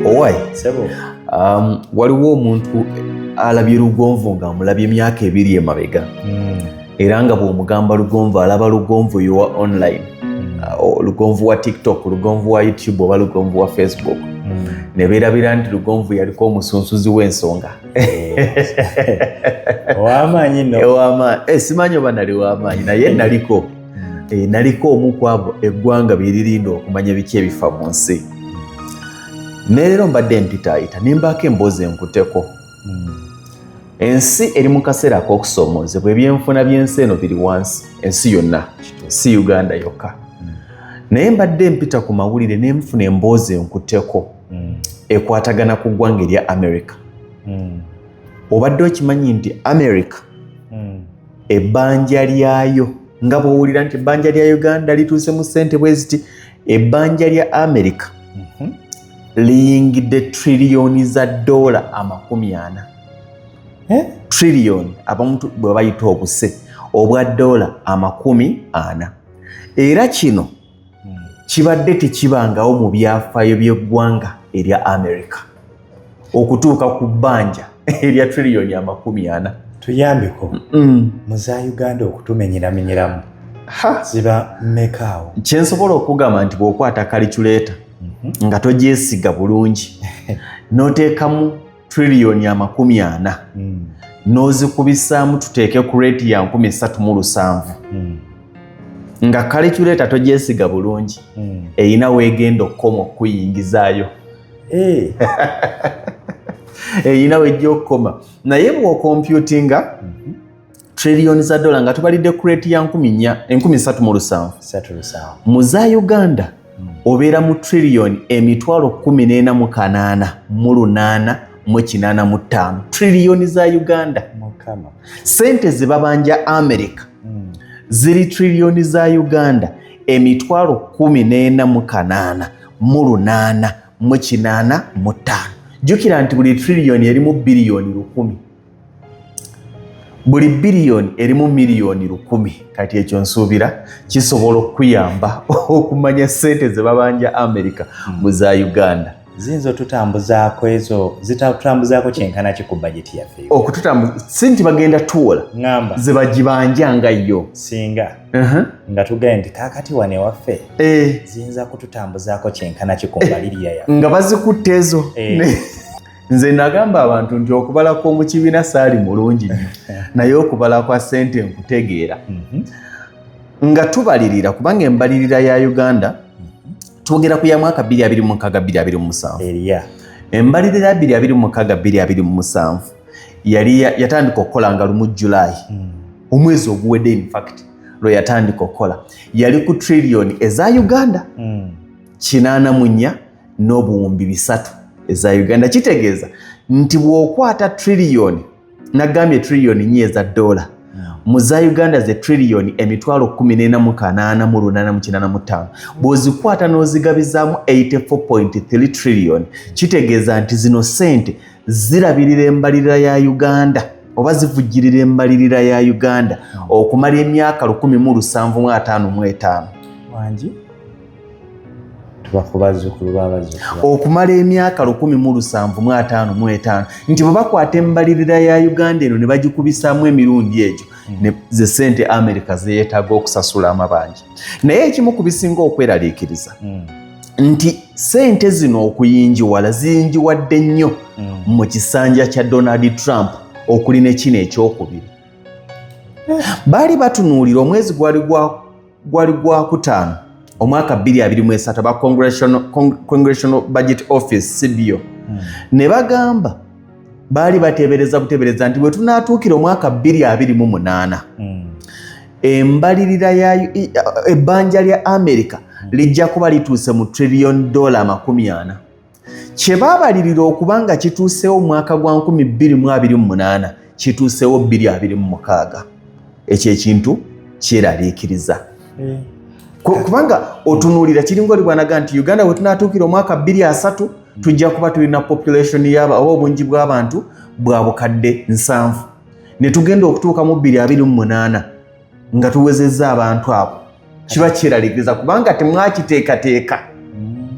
Owai. Sebo. Waliwo omuntu alabye Lugonvu ng'amulabye emyaka 2 emabega. Era nga bw'omugamba Lugonvu alaba Lugonvu yowa online. Lugonvu wa TikTok, Lugonvu wa YouTube oba Lugonvu wa Facebook. Ne beerabira nti Lugonvu yaliko omusunsuzi w'ensonga. Ow'amaanyi nno. Ow'amaanyi. Simanyi oba nali w'amaanyi naye naliko. Naliko omu ku abo eggwanga byeririnda okumanya biki ebifa mu nsi. Ne leero mbadde mpitaayita ne mbaako emboozi enkuteko. Ensi eri mu kaseera ak'okusoomoozebwa, ebyenfuna by'ensi eno biri wansi, ensi yonna, si Uganda yokka. Naye mbadde mpita ku mawulire ne nfuna emboozi enkuteko ekwatagana ku ggwanga erya America. Obadde okimanyi nti America ebbanja lyayo, nga bw'owulira nti ebbanja lya Uganda lituuse mu ssente bwe ziti, ebbanja lya America liyingidde triliyoni za dola 40. Triliyoni abamu bwe bayita obuse obwa dola 40. Era kino kibadde tekibangawo mu byafaayo by'eggwanga erya America okutuuka ku bbanja erya triliyoni 40. Tuyambeko mu za Uganda okutumenyeramenyeramu ziba mmeka awo? Kye nsobola okugamba nti bw'okwata calculator nga togyesiga bulungi n'oteekamu triliyoni 40 n'ozikubisaamu, tuteeke ku rate ya 3700, nga calculator togyesiga bulungi, erina weegenda okukoma okukuyingizaayo, erina wejja okukoma. Naye bw'ocomputinga triliyoni za dola nga tubalidde ku rate ya 400, 3700, 37. Mu za Uganda obeera mu triliyoni 14885 triliyoni za Uganda. Mukama. Sente ze babanja America ziri triliyoni za Uganda 14885. Jjukira nti buli triliyoni erimu biliyoni 1000, buli biliyoni erimu miliyoni 1000. Kati ekyo nsuubira kisobola okuyamba okumanya sente ze babanja America mu za Uganda. Ziyinza otutambuzaako, ezo zitutambuzaako kyenkana ki ku bajeti yaffe? Okututambuza si nti bagenda tuwola, ŋŋamba ze bagibanja nga yo. Singa nga tugambye nti kaakati wano ewaffe ziyinza kututambuzaako kyenkana ki ku mbalirira yaffe? Nga bazikutte ezo. Nze nagamba abantu nti okubala kw'omu kibiina saali mulungi nnyo, naye okubala kwa ssente nkutegeera. Nga tubalirira, kubanga embalirira ya Uganda twogera ku ya mwaka 2026 2027. Eriya. Embalirira ya 2026 2027 yali yatandika okukola nga 1 Julayi omwezi oguwedde. In fact lwe yatandika okukola yali ku triliyoni eza Uganda 84 n'obuwumbi 3 eza Uganda. Kitegeeza nti bw'okwata triliyoni, nagambye triliyoni 4 eza dola, mu za Uganda ze triliyoni 14885, bw'ozikwata n'ozigabizaamu 84.3 triliyoni, kitegeeza nti zino sente zirabirira embalirira ya Uganda oba zivujjirira embalirira ya Uganda okumala emyaka 1755. Wangi, tuba ku bazzukulu b'abazzukulu. Okumala emyaka 1755, nti bwe bakwata embalirira ya Uganda eno ne bagikubisaamu emirundi egyo, ne ze sente America zeyeetaaga okusasula amabanja. Naye ekimu ku bisinga okweraliikiriza nti sente zino okuyingiwala ziyingiwadde nnyo mu kisanja kya Donald Trump okuli ne kino ekyokubiri. Baali batunuulira omwezi gwali gwakutaano omwaka 2023, aba Congressional Budget Office, CBO, ne bagamba baali bateebereza buteebereza nti bwe tunaatuukira omwaka 2028, embalirira ya ebbanja lya America lijja kuba lituuse mu trillion dollar 40. Kye baabalirira okuba nga kituusewo omwaka gwa 2028 kituusewo 2026. Ekyo ekintu kyeraliikiriza. Kubanga otunuulira kiringa oli bwanaga nti Uganda bwe tunaatuukira omwaka 2030 tujja kuba tulina population yaba oba obungi bw'abantu bwa 70,000, ne tugenda okutuuka mu 2028 nga tuwezezza abantu abo, kiba kyeraliikiriza kubanga temwakiteekateeka.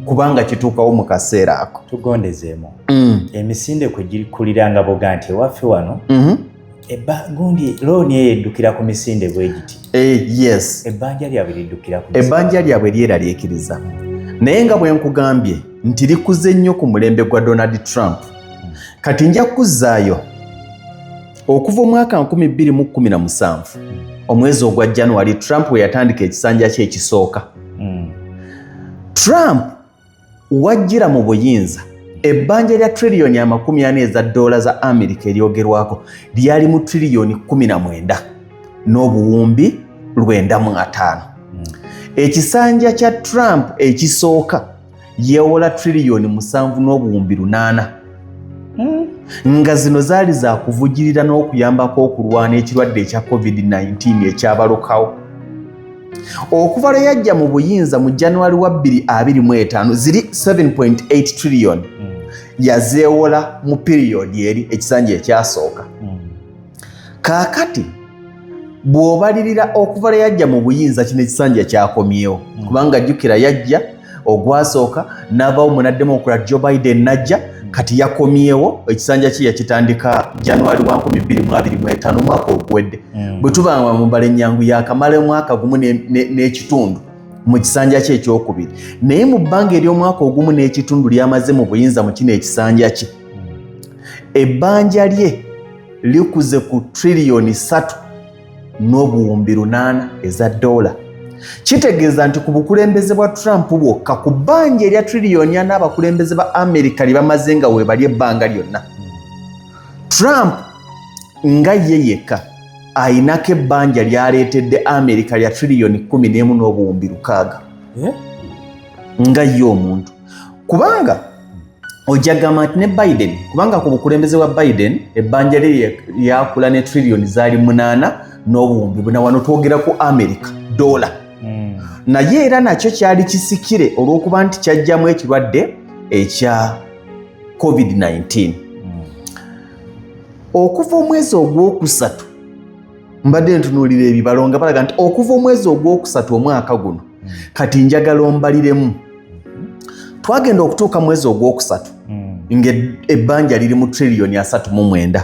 Kubanga kituukawo mu kaseera ako. Tugondezeemu. Emisinde kwe gikulira nga boga nti ewaffe wano gundi looni eyo eddukira ku misinde bwe giti. Yes. Ebbanja lyabwe liddukira ku misinde. Ebbanja lyabwe lyeraliikiriza, naye nga bwe nkugambye nti likuze nnyo ku mulembe gwa Donald Trump. Kati nja kuzzaayo okuva omwaka 2017, omwezi ogwa January, Trump we yatandika ekisanja kye ekisooka. Trump wajjira mu buyinza, ebbanja lya triliyoni 40 eza ddoola za Amerika eryogerwako lyali mu triliyoni 19 n'obuwumbi 950. Ekisanja kya Trump ekisooka yeewola triliyoni 7 n'obuwumbi 800, nga zino zaali za kuvujjirira n'okuyambako okulwana ekirwadde ekya COVID-19 ekyabalukawo. Okuva lwe yajja mu buyinza mu January wa 2025, ziri 7.8 trillion yazeewola mu period eri ekisanja ekyasooka. Kaakati bw'obalirira okuva lwe yajja mu buyinza, kino ekisanja kyakomyewo, kubanga jjukira yajja ogwasooka n'avaawo munademokrat Joe Biden najja. Kati yakomyewo, ekisanja kye yakitandika January wa 2025, omwaka oguwedde. Bwe tubanga mu mbala ennyangu, yakamala omwaka gumu n'ekitundu mu kisanja kye ekyokubiri. Naye mu bbanga ery'omwaka ogumu n'ekitundu lyamaze mu buyinza mu kino ekisanja kye, ebbanja lye likuze ku triliyoni 3 n'obuwumbi 800 eza ddoola. Kitegeeza nti ku bukulembeze bwa Trump bwokka, ku bbanja erya triliyoni 4 abakulembeze ba Amerika lye bamaze nga weebali ebbanga lyonna, Trump nga ye yekka ayinako ebbanja lyaleetedde Amerika lya triliyoni 11 n'obuwumbi 600. Eh? Nga ye omuntu, kubanga ojja gamba nti ne Biden, kubanga ku bukulembeze bwa Biden ebbanja lye lyakula ne triliyoni zaali 8 n'obuwumbi 4. Wano twogera ku America dola. Naye era nakyo kyali kisikire olw'okuba nti kyajjamu ekirwadde ekya COVID-19. Okuva omwezi ogwokusatu, mbadde ntunuulira ebibalo nga balaga nti okuva omwezi ogwokusatu omwaka guno, kati njagala ombaliremu, twagenda okutuuka mwezi ogwokusatu ng'ebbanja liri mu triliyoni 39.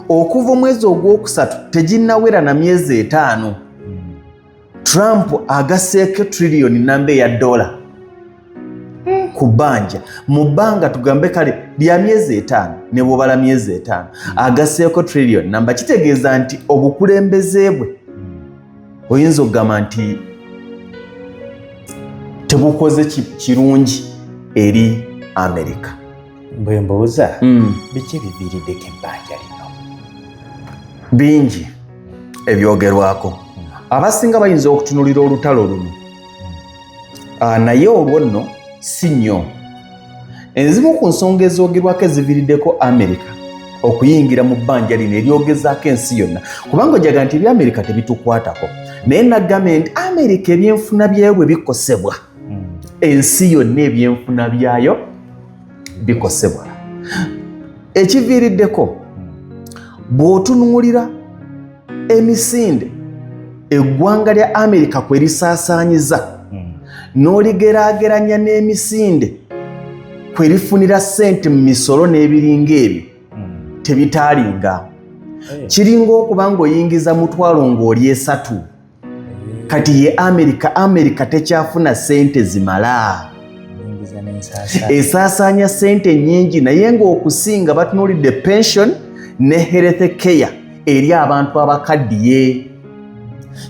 Okuva omwezi ogwokusatu, teginnawera na myezi 5, Trump agasseeko triliyoni namba eya dola ku bbanja mu bbanga tugambe kale lya myezi 5. Ne bwobala myezi 5, agasseeko triliyoni namba. Kitegeeza nti obukulembeze bwe oyinza okugamba nti tebukoze kirungi eri Amerika. Bwe mbuuza, biki ebiviiriddeko ebbanja lino? Bingi ebyogerwako. Abasinga bayinza okutunulira olutalo luno. Naye olwo nno si nnyo. Enzimu ku nsonga ezoogerwako eziviiriddeko Amerika okuyingira mu bbanja lino eryogezaako ensi yonna, kubanga ojaga nti ebyamerika tebitukwatako, naye nagambye nti Amerika ebyenfuna byayo bwe bikosebwa, ensi yonna ebyenfuna byayo bikosebwa. Ekiviiriddeko, bw'otunuulira emisinde eggwanga lya Amerika kwe lisaasaanyiza n'oligeraageranya n'emisinde kwe lifunira ssente mu misolo n'ebiringa ebyo, tebitaalinga. Kiringa okuba ng'oyingiza 1000 ng'oli 3. Kati ye Amerika, Amerika tekyafuna ssente zimala. Oyingiza n'ensaasaanya. Esaasaanya ssente nnyingi, naye ng'okusinga batunuulidde pension ne health care eri abantu abakaddiye.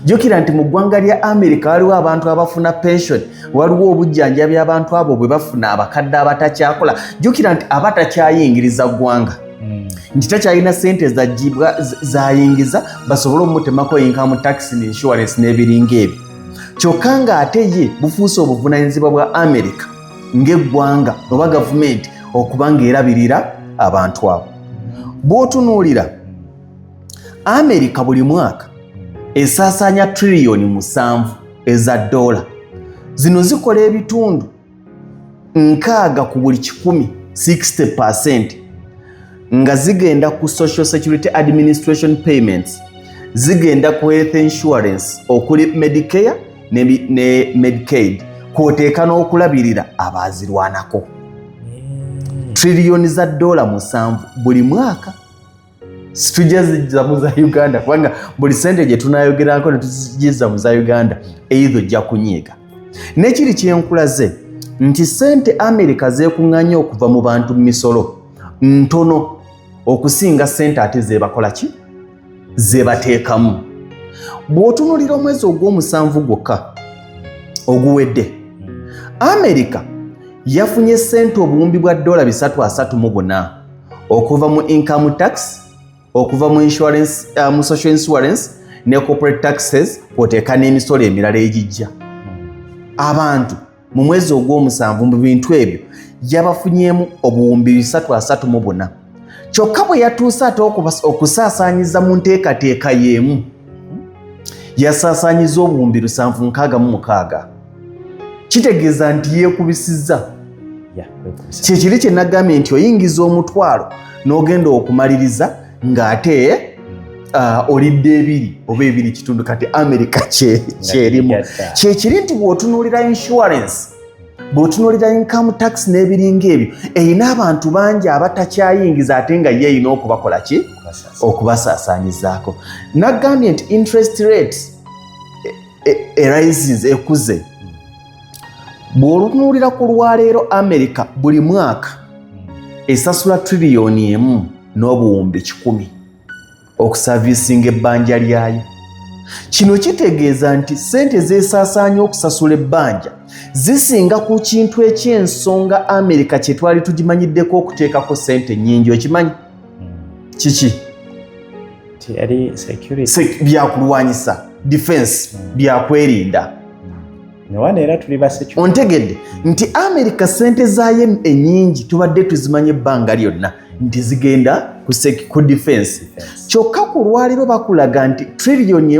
Jjukira nti mu ggwanga lya Amerika waliwo abantu abafuna pension, waliwo obujjanjabi abantu abo bwe bafuna, abakadde abatakyakola. Jjukira nti aba takyayingiriza ggwanga, nti takyalina ssente zagibwa zayingiza basobole omutemako income tax ne insurance n'ebiringa ebyo. Kyokka ng'ate ye bufuuse obuvunaanyizibwa bwa Amerika ng'eggwanga oba gavumenti okuba ng'erabirira abantu abo. Bw'otunuulira Amerika, buli mwaka esaasaanya triliyoni 7 eza ddoola. Zino zikola ebitundu 60 ku buli 100, 60%, nga zigenda ku Social Security Administration payments, zigenda ku health insurance okuli Medicare ne Medicaid. Kwoteeka n'okulabirira abaazirwanako. Triliyoni za dola 7 buli mwaka. Situjja zijja mu za Uganda, kubanga buli sente gye tunayogerako ne tuzijja mu za Uganda, either ojja kunyiiga. N'ekiri kyenkulaze nti sente Amerika zeekuŋŋaanya okuva mu bantu mu misolo ntono okusinga sente ate zebakola ki, zebateekamu. Bw'otunuulira omwezi ogw'omusanvu gwokka oguwedde, Amerika yafunye sente obuwumbi bwa dola 334 okuva mu income tax, okuva mu insurance, mu social insurance ne corporate taxes, kwoteeka n'emisolo emirala egijja. Abantu mu mwezi ogw'omusanvu mu bintu ebyo yabafunyemu obuwumbi 334. Kyokka bwe yatuuse ate okusaasaanyiza mu nteekateeka y'emu, yasaasaanyiza obuwumbi 766. Kitegeeza nti yeekubisizza. Kyekiri kye nagambye nti oyingiza 10,000 n'ogenda okumaliriza ng'ate olidde ebiri oba ebiri kitundu. Kati Amerika kyerimu kyekiri nti bw'otunuulira insurance, bw'otunuulira income tax n'ebiringa ebyo, erina abantu bangi abatakyayingiza, ate nga ye erina okubakola ki, okubasaasaanyizaako. Nagambye nti interest rate erises, ekuze. Bw'olutunuulira ku lwaleero, America buli mwaka esasula 1.1 triliyoni okuservicinga ebbanja lyayo. Kino kitegeeza nti sente zeesaasaanya okusasula ebbanja zisinga ku kintu eky'ensonga Amerika kye twali tugimanyiddeko okuteekako sente nnyingi. Okimanyi kiki? Byakulwanyisa, defense, byakwerinda. Ontegedde nti Amerika sente zaayo ennyingi tubadde tuzimanye ebbanga lyonna nti zigenda ku defense. Kyokka ku lwaliro bakulaga nti 1.1 triliyoni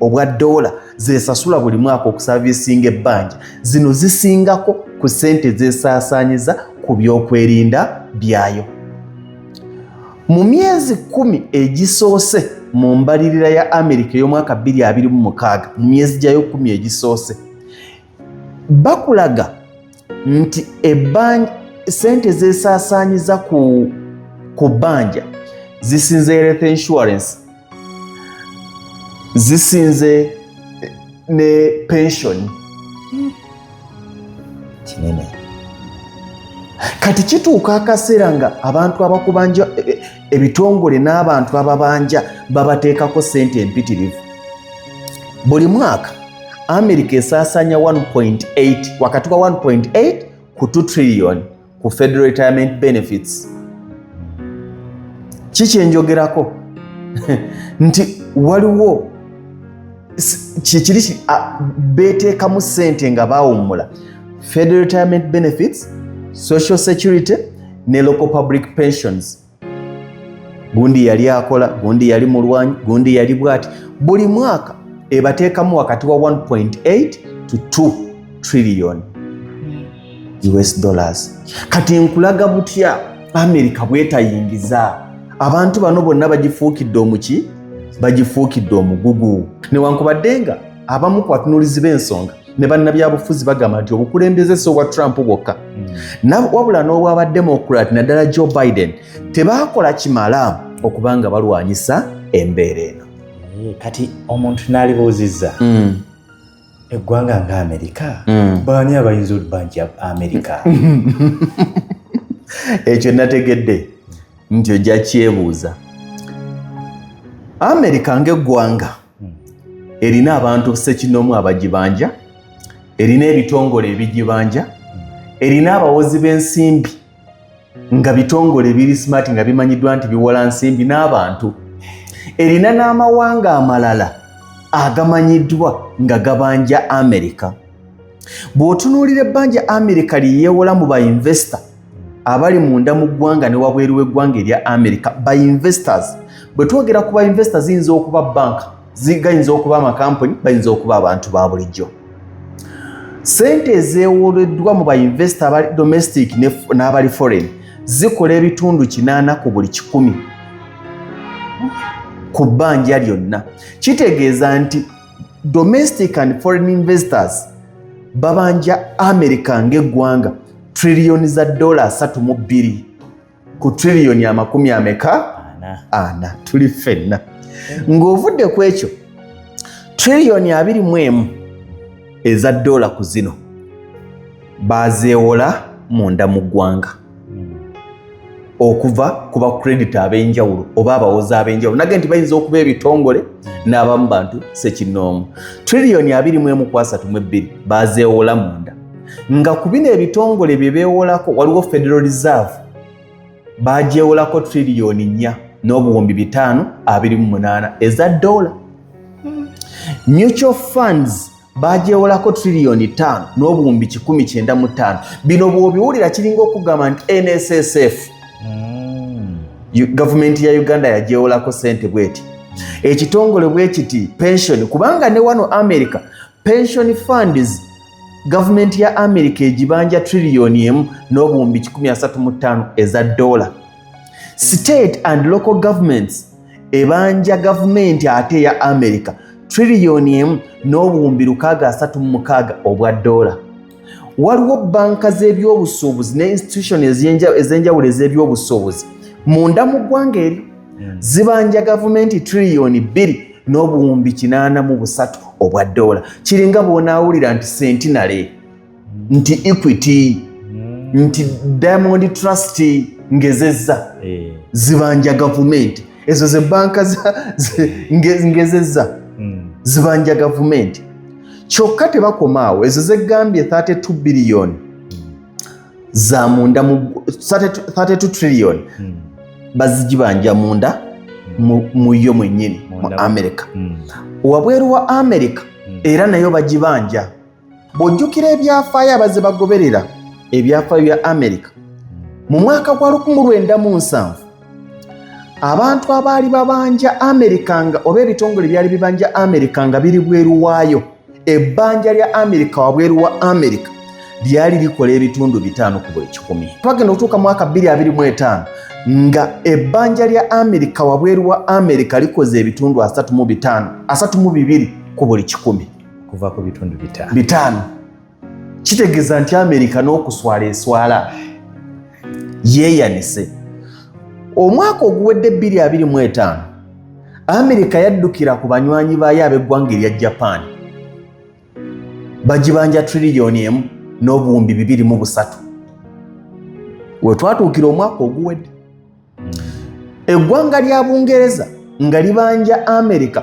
obwa dola zesasula buli mwaka okuservicinga ebbanja. Zino zisingako ku sente zesaasaanyiza ku byokwerinda byayo. Mu myezi 10 egisoose mu mbalirira ya Amerika ey'omwaka 2026, mu myezi gyayo 10 egisoose, bakulaga nti sente zesaasaanyiza ku bbanja zisinze health insurance, zisinze ne pension. Kinene. Kati kituuka akaseera nga abantu abakubanja, ebitongole n'abantu ababanja babateekako sente empitirivu. Buli mwaka America esaasaanya 1.8, wakati wa 1.8 ku 2 trillion ku federal retirement benefits. Kikyenjogerako nti waliwo kikiri beteekamu sente nga bawummula: federal retirement benefits, social security ne local public pensions. Gundi yali akola, gundi yali mulwanyi, gundi yali bwati. Buli mwaka ebateekamu wakati wa 1.8 to 2 trillion US dollars. Kati nkulaga butya Amerika bwetayingiza. Abantu bano bonna bagifuukidde omuki, bagifuukidde omugugu, newankubadde nga abamu ku batunuulizi b'ensonga ne bannabyabufuzi bagamba nti obukulembeze si obwa Trump bwokka, wabula n'obwabademocrat, naddala Joe Biden, tebaakola kimala okuba nga balwanyisa embeera eno. Kati omuntu n'alibuuzizza, eggwanga nga Amerika, baani abayinza okubanja Amerika? Ekyo nategedde nti ojja kyebuuza. Amerika ng'eggwanga erina abantu ssekinoomu abagibanja, erina ebitongole ebigibanja, erina abawozi b'ensimbi nga bitongole biri smart, nga bimanyiddwa nti biwola nsimbi n'abantu, erina n'amawanga amalala agamanyiddwa nga gabanja Amerika. Bw'otunuulira ebbanja Amerika lyeyeewola mu bainvestor abali munda mu ggwanga ne wabweru w'eggwanga erya Amerika, bainvestors, bwe twogera ku bainvestors, ziyinza okuba banka, gayinza okuba amakampuni, bayinza okuba abantu ba bulijjo. Sente ezeewoleddwa mu bainvestor abali domestic n'abali foreign zikola ebitundu 80 ku buli 100 ku bbanja lyonna. Kitegeeza nti domestic and foreign investors Babanja America ng'eggwanga triliyoni za dola 32 ku triliyoni amakumi ameka? Ana. Tuli ffenna. Ng'ovudde ku ekyo, triliyoni 21 eza dola ku zino bazeewola munda mu ggwanga okuva ku ba creditor ab'enjawulo oba abawozi ab'enjawulo, nage nti bayinza okuba ebitongole n'abamu bantu sekinnoomu. Triliyoni 21 ku 32 bazeewola munda, nga ku bino ebitongole bye beewolako waliwo Federal Reserve, bagyewolako triliyoni 4 n'obuwumbi 528 eza dola. Mutual funds bagyewolako triliyoni 5 n'obuwumbi 195. Bino bw'obiwulira kiringa okugamba nti NSSF, gavumenti ya Uganda yagyewolako sente bweti, ekitongole bwe kiti, pension, kubanga ne wano America pension funds gavumenti ya America egibanja triliyoni 1 n'obuwumbi 135 eza dola. State and local governments ebanja gavumenti ate ya America triliyoni 1 n'obuwumbi 636 obwa dola. Waliwo banka z'ebyobusuubuzi ne institution ez'enjawulo ez'ebyobusuubuzi munda mu ggwanga eryo zibanja gavumenti triliyoni 2 n'obuwumbi 83 obwa dola. Kiringa bw'onaawulira nti Centenary, nti Equity, nti Diamond Trust ngezezza zibanja gavumenti. Ezo ze banka ngezezza zibanja gavumenti. Kyokka tebakoma awo. Ezo zegambye 32 biliyoni za munda mu 32 trillion bazigibanja munda mu yo mwennyini mu Munda. America. Wabweru wa America era nayo bagibanja. Bw'ojjukira ebyafaayo, abaze bagoberera ebyafaayo bya America, mu mwaka gwa 1970 abantu abaali babanja America nga oba ebitongole byali bibanja America nga biri bweru waayo, ebbanja lya America wabweru wa America lyali likola ebitundu 5 ku buli 100. Twagenda okutuuka mwaka 2025 nga ebbanja lya America wabweru wa America likoze ebitundu 35, 32 ku buli 100. Kuva ku bitundu 5. 5. Kitegeeza nti Amerika n'okuswala eswala yeeyanise. Omwaka oguwedde 2025 Amerika yaddukira ku banywanyi baayo ab'eggwanga erya Japan, bagibanja triliyoni 1 n'obuwumbi 23. We twatuukira omwaka oguwedde, eggwanga lya Bungereza nga libanja Amerika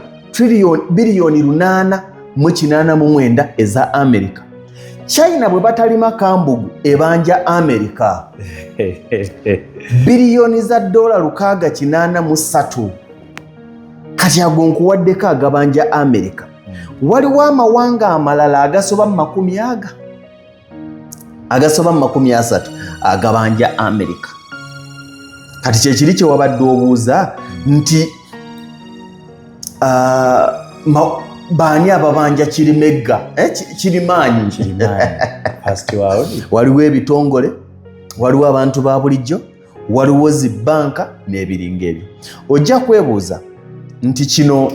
biliyoni 889 eza Amerika. China bwe batalima kambugu ebanja Amerika biliyoni za dola 683. Kati ago nkuwaddeko agabanja Amerika. Waliwo amawanga amalala agasoba mu makumi aga, agasoba mu 30 agabanja Amerika. Kati kyekiri kyewabadde obuuza nti baani ababanja kirimegga, kirimaanyi? First world. Waliwo ebitongole, waliwo abantu ba bulijjo, waliwo zi banka n'ebiringa ebyo. Ojja kwebuuza nti kino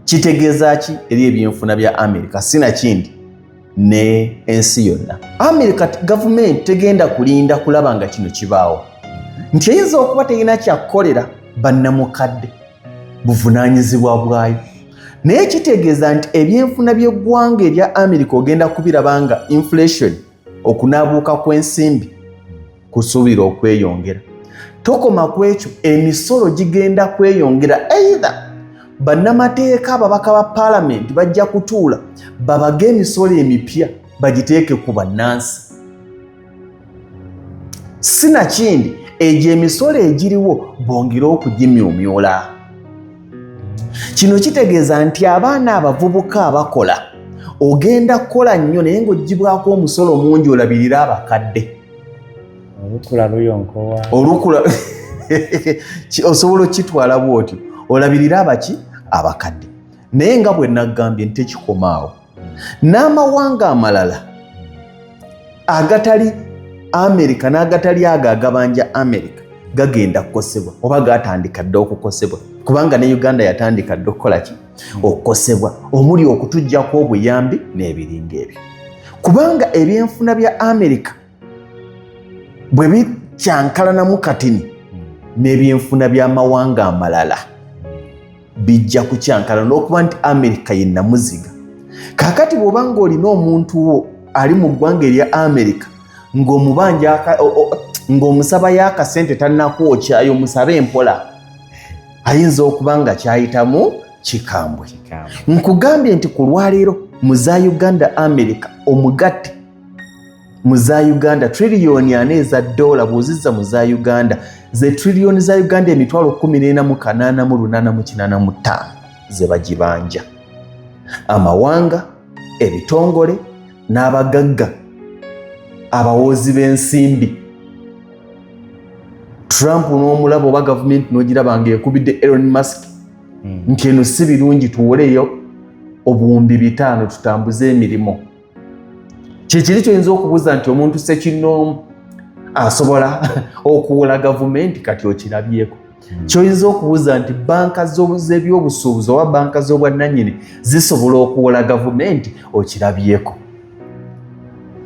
kitegeeza ki eri ebyenfuna bya Amerika, sinakindi ne ensi yonna? Amerika gavumenti tegenda kulinda kulaba nga kino kibaawo, nti eyinza okuba terina kyakukolera bannamukadde, buvunaanyizibwa bwayo. Naye kitegeeza nti ebyenfuna by'eggwanga erya Amerika ogenda kubiraba nga inflation, okunaabuuka kw'ensimbi kusuubira okweyongera. Tokoma ku ekyo, emisolo gigenda kweyongera. Either bannamateeka, ababaka ba paalamenti bajja kutuula babage emisolo emipya bagiteeke ku bannansi, sinakindi egyo emisolo egiriwo bongere okugimyumyula. Kino kitegeeza nti abaana abavubuka abakola, ogenda kukola nnyo naye ng'oggyibwako omusolo mungi olabirire abakadde. Olukula luyonkowa. Olukula osobola okitwala bwotyo, olabirire abaki? Abakadde. Naye nga bwe naggambye nti tekikomaawo, n'amawanga amalala agatali Amerika n'agatali ago agabanja Amerika gagenda kukosebwa oba gatandika dda okukosebwa, kubanga ne Uganda yatandika dda okukola ki? Okukosebwa, omuli okutuggyako obuyambi n'ebiringa ebyo. Kubanga ebyenfuna bya Amerika bwe bikyankalanamu katini, n'ebyenfuna by'amawanga amalala bijja kukyankalana, n'okuba nti Amerika ye namuziga. Kaakati bw'oba ng'olina omuntu wo ali mu ggwanga erya Amerika ng'omubanja, ng'omusabayo akasente, tannakwokyayo, musabe empola, ayinza okuba nga kyayitamu kikambwe. Nkugambye nti ku lwaleero mu za Uganda America omugatte mu za Uganda triliyoni 4 eza dola, bw'ozizza mu za Uganda, ze triliyoni za Uganda 14,885 ze bagibanja amawanga, ebitongole n'abagagga abawoozi b'ensimbi. Trump n'omulaba oba gavumenti n'ogiraba ng'ekubidde Elon Musk nti eno si birungi, tuwoleyo 5000 tutambuze emirimu. Kyekiri kyoyinza okubuuza nti omuntu sekinoomu asobola okuwola gavumenti? Kati okirabyeko. Kyoyinza okubuuza nti banka z'ebyobusuubuzi oba banka z'obwannannyini zisobola okuwola gavumenti? Okirabyeko.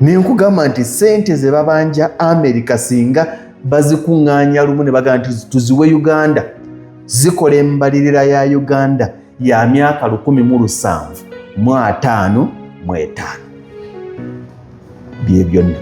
Nenkugamba nti sente ze babanja Amerika, singa bazikuŋŋaanya lumu ne bagamba nti tuziwe Uganda, zikola embalirira ya Uganda ya myaka 1755. Bye byonna.